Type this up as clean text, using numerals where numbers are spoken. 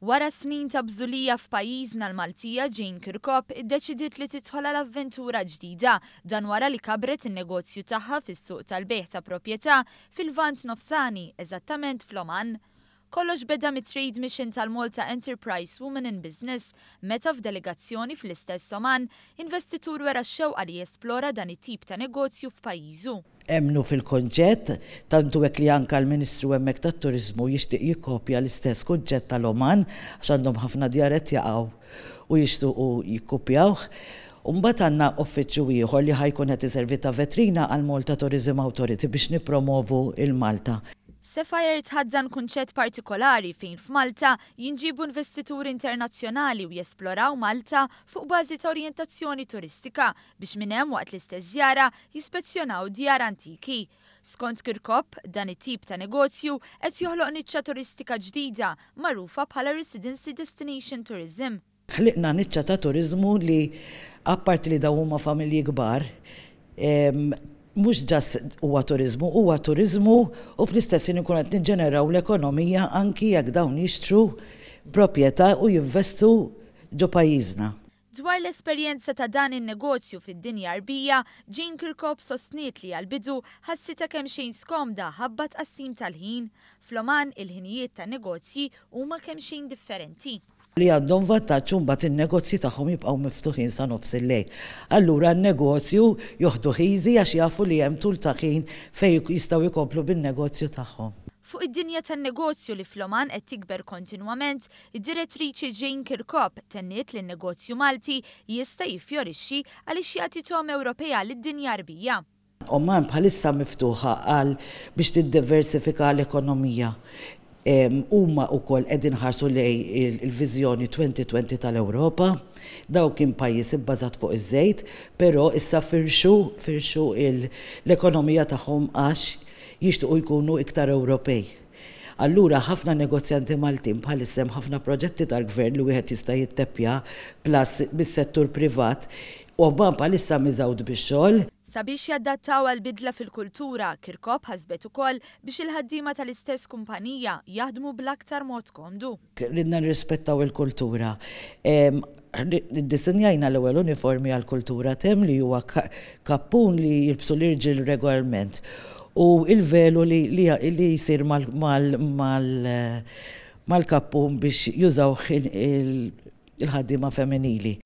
Wara snin ta' bżulija f'pajjiżna l-Maltija Jane Kirkop iddeċidiet li tidħol għal avventura ġdida. Dan wara li kabret in-negozju tagħha fis-suq tal-bejgħ ta' proprjetà fil-Lvant Nofsani, eżattament fl-Oman. Kollox beda mit-Trade Mission tal-Malta Enterprise Women in Business meta f'delegazzjoni fl-istess Oman, investitur wera x-xewqa li jesplora dan it-tip ta' negozju f'pajjiżu. Emmnu fil-kunċett, tant hu hekk li anke l-Ministru hemmhekk tat-Turiżmu jixtieq jikkopja l-istess kunċett tal-Oman għax għandhom ħafna djar qed jaqgħu u jixtiequ jikkupjawh. U mbagħad għandna uffiċċju ieħor li ħa jkun qed iservi ta' vetrina għall-Malta Tourism Authority biex nippromovu l-Malta. Sapphire tħaddan kunċett partikolari fejn f'Malta jinġiebu investituri internazzjonali u jesploraw Malta fuq bażi ta' orjentazzjoni turistika biex minn hemm waqt l-istess żjara jispezzjonaw djar antiki. Skont Kirkop, dan it-tip ta' negozju qed joħloq niċċa turistika ġdida magħrufa bħala Residency Destination Tourism. Ħliqna niċċa ta' turiżmu li apparti li dawn huma familji kbar, mhux just huwa turiżmu, huwa turiżmu u fl-istess ħin inkunu qed niġġeneraw l-ekonomija anki jekk dawn jixtru proprjetà u jinvestu ġo pajjiżna. Dwar l-esperjenza ta' dan in-negozju fid-dinja Għarbija, Jane Kirkop sostniet li għall-bidu ħassitha kemxejn skomda ħabba tqassim tal-ħin. Fl-Oman, il-ħinijiet tan-negozji huma kemxejn differenti. Li għandhom vantaġġ u mbagħad in-negozji tagħhom jibqgħu miftuħin sa nofs il-lejl. Allura n-negozju joħduh easy għax jafu li hemm tul ta' ħin fejn jistgħu jkomplu bin-negozju tagħhom. Fuq id-dinja tan-negozju li fl-Oman qed tikber kontinwament, id-direttriċi Jane Kirkop tenniet li n-negozju Malti jista' jiffjorixxi għaliex jagħti togħma Ewropea lid-dinja Għarbija. Oman bħalissa miftuħa għal biex tiddiversifika l-ekonomija. Huma wkoll qegħdin iħarsu lejn il-viżjoni 2020 tal-Ewropa. Dawn kien pajjiż ibbażat fuq iż-żejt, però issa firxu firxu l-ekonomija tagħhom għax jixtiequ jkunu iktar Ewropej. Allura ħafna negozjanti Maltin bħalissa hemm ħafna proġetti tal-gvern li wieħed jista' jitteppja plus mis-settur privat. Oman bħalissa miżgħud bix-xogħol. Sabiex jadattaw għall-bidla fil-kultura, Kirkop ħasbet ukoll biex il-ħaddiema tal-istess kumpanija jaħdmu bl-aktar mod komdu. Ridna nirrispettaw il-kultura. Iddisinjajna l-ewwel uniformi għall-kultura t'hemm li huwa kappun li jilbsu l-irġiel regolarment u l-velu li jsir mal-kappun biex jużawh il-ħaddiema femminili.